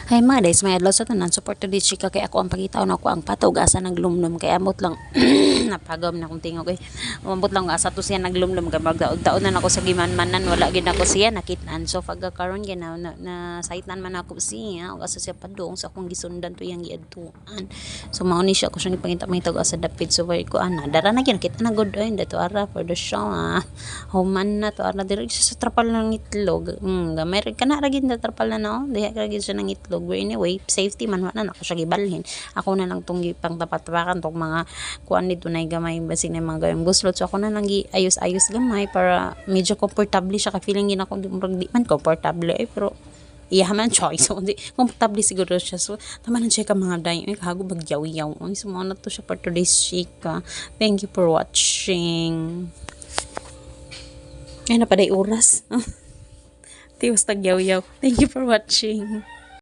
Hay mga days, may adlaw sa tanan. Support to this chika kay ako ang pangitaon, ako ang patog asa naglumlum kay amot lang napagam na akong tingog eh. Amot lang asa to siya naglumlum kay magdaog-daon na nako sa gimanmanan, wala gid nako siya nakit-an. So pagka karon gina na saitan man ako siya ug asa siya padung sa akong gisundan to iyang giadtuan. So mao ni siya, ako siyang gipangita mangita asa dapit. So ko ana dara na gyud nakita na gud ay dato ara for the show ah. Human na to ara diri siya sa trapal ng itlog. Gamay ra kana ra gid na trapal na no. Diha ra gid siya ng itlog. But anyway, safety man, wala na ako siya gibalhin. Ako na lang tong gipang tapat-tapakan tong mga kuan dito na gamay basig na mga gayong buslot. So ako na lang gi ayos-ayos gamay para medyo komportable siya kay feeling gid ako murag di man komportable eh, pero iya man choice. So, di, komportable siguro siya. So, tama na siya ka mga day. Ay, kahago bagyaw-yaw. Ay, so, mao na to siya for today's chika. Thank you for watching. Ay, napaday oras. Tiwas tagyaw-yaw. Thank you for watching.